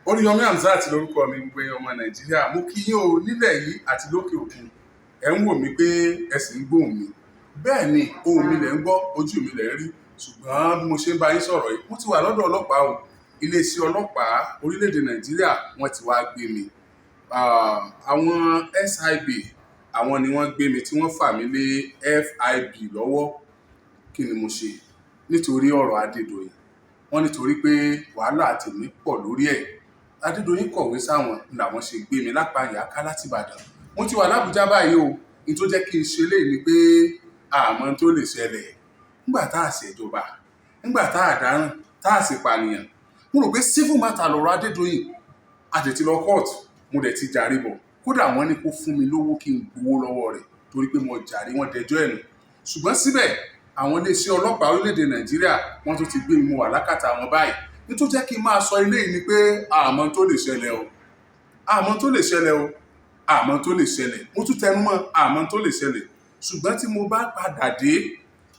Oríyọmí Hamzat lórúkọ mi. Gbogbo èèyàn ọmọ Nàìjíríà, mo kí yín o nílẹ̀ yìí àti lókè òkun. Ẹ̀ ń wò mí pé ẹ sì ń gbóhùn mi. Bẹ́ẹ̀ ni, ohùn mi lẹ̀ ń gbọ́, ojú mi lẹ̀ ń rí. Ṣùgbọ́n bí mo ṣe ń bá yín sọ̀rọ̀ yìí, mo ti wà lọ́dọ̀ ọlọ́pàá o. Iléeṣẹ́ ọlọ́pàá orílẹ̀-èdè Nàìjíríà, wọ́n ti wá gbé mi. Àwọn SIB, àwọn ni wọ́n gbé mi tí wọ́n fà mí lé FIB lọ́wọ́. Kí ni mo ṣe? Nítorí ọ̀rọ̀ Adédoyin. Wọ́n nítorí pé wàhálà tèmi pọ̀ lórí ẹ̀. Adédoyin kọ̀wé sáwọn làwọn ṣe gbé mi lápá ìyáká láti Ìbàdàn. Mo ti wà lábújá báyìí o. Ní tó jẹ́ kí n ṣe léyìí ni pé àmọ́ tó lè ṣẹlẹ̀ nígbà tá a ṣèjọba, nígbà tá a dáràn, tá a sì pànìyàn. Mo rò pé civil matter lọ̀rọ̀ Adédoyin. A tètè lọ court, mo dẹ̀ ti jàre bọ̀. Kódà wọ́n ní kó fún mi lówó kí n gbowó lọ́wọ́ rẹ̀ torí pé mo jàre, wọ́n dẹjọ́ ẹ̀ nù. Ṣùgbọ́n síbẹ̀, àwọn iléeṣẹ́ ọlọ́pàá orílẹ̀-èdè Nàìjíríà, wọ́n tún ti gbé mi, mo wà lákàtà wọn báyìí. Ní tó jẹ́ kí n máa sọ eléyìí ni pé àmọ́ tó lè ṣẹlẹ̀ o, àmọ́ tó lè ṣẹlẹ̀ o, àmọ́ tó lè ṣẹlẹ̀. Mo tún tẹnu mọ́, àmọ́ tó lè ṣẹlẹ̀. Ṣùgbọ́n tí mo bá padà dé,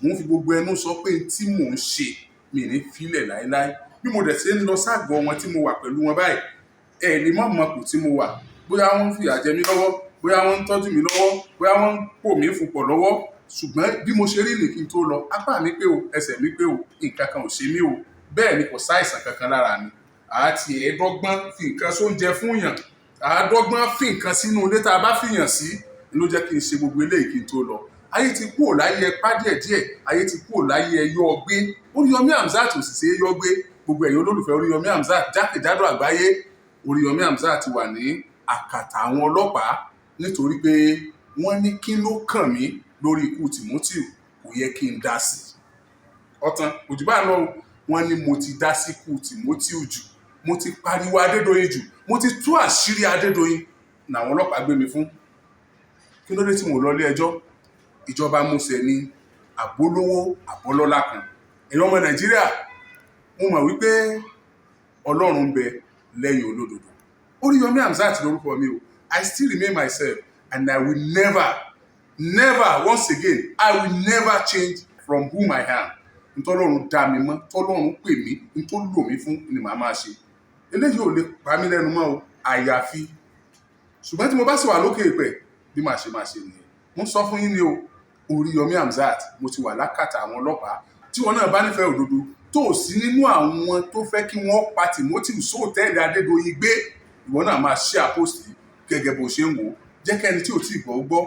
mo ń fi gbogbo ẹnu sọ pé tí mò ń ṣe mi ní filẹ̀ láéláé. Bí mo dẹ̀ ṣe ń lọ ságọ́ wọn tí mo wà pẹ̀lú wọn báyìí, ẹ̀ ní mọ̀ mọ̀ kù tí mo wà, bóyá wọ́n ń fìyà jẹ mí lọ́wọ́, bóyá wọ́n ń tọ́jú mi lọ́wọ́, bóyá wọ́n ń pò mí fún pọ̀ lọ́wọ́. Ṣùgbọ́n bí mo ṣe rí ní kí n tó lọ, apá mi pé o, ẹsẹ̀ mi pé o, nǹkan kan ò ṣe mí o. Bẹ́ẹ̀ ni kò sáìsàn kankan lára mi. Àti ẹ̀ẹ́dọ́gbọ́n fi nǹkan sóúnjẹ fún yàn, àádọ́gbọ́n fi nǹkan sínú ilé tá a bá fìyàn sí ló jẹ́ kí n ṣe gbogbo eléyìí kí n tó lọ. Ayé ti kúrò láyé ẹpá díẹ̀díẹ̀, ayé ti kúrò láyé ẹyọ gbé. Oríyọmí Hamzat ò sì ṣe é yọ gbé. Gbogbo ẹ̀yin olólùfẹ́ Oríyọmí Hamzat jákèjádò àgbáyé, Oríyọmí Hamzat ti wà ní àkàtà àwọn ọlọ́pàá nítorí pé wọ́n ní kí ló kàn mí lórí ikú Timothy, kò yẹ kí n dá sí i. Ọ̀tàn òjò bá lọ, wọ́n ní mo ti dá sí ikú Timothy jù, mo ti pariwo Adédoyin jù, mo ti tú àṣírí Adédoyin làwọn ọlọ́pàá gbé mi fún. Kí ló dé tí mo lọ ilé ẹjọ́? Ìjọba múṣẹ ní àbólówó àbọ́lọ́lá kan. Ẹ̀yin ọmọ Nàìjíríà, mo mọ̀ wípé Ọlọ́run ń bẹ lẹ́yìn olódodo. Oríyọmí Hamzat lórúkọ mi o. I still remain myself and I will never, never, once again, I will never change from whom I am. Ntọ́lọ́run dá mi mọ́, tọ́lọ́run pè mí, ntọ́ lò mí fún ni màá máa ṣe. Eléyìí ò lè pa mí lẹ́nu mọ́ o, àyàfi. Ṣùgbọ́n tí mo bá sì wà lókè ìpẹ́, bí màá ṣe máa ṣe nìyẹn. Mo ń sọ fún yín ni o. Oríyọmí Hamzat, mo ti wà lákàtà àwọn ọlọ́pàá. Tí wọn náà bá nífẹ̀ẹ́ òdodo, tó o sí nínú àwọn tó fẹ́ kí wọ́n pa Timothy sóòtẹ́ẹ̀lì Adédoyin gbé, ìwọ náà máa share post gẹ́gẹ́ bó ṣe ń wò ó. Jẹ́ kẹ́ni tí ò tí ì gbọ́ gbọ́.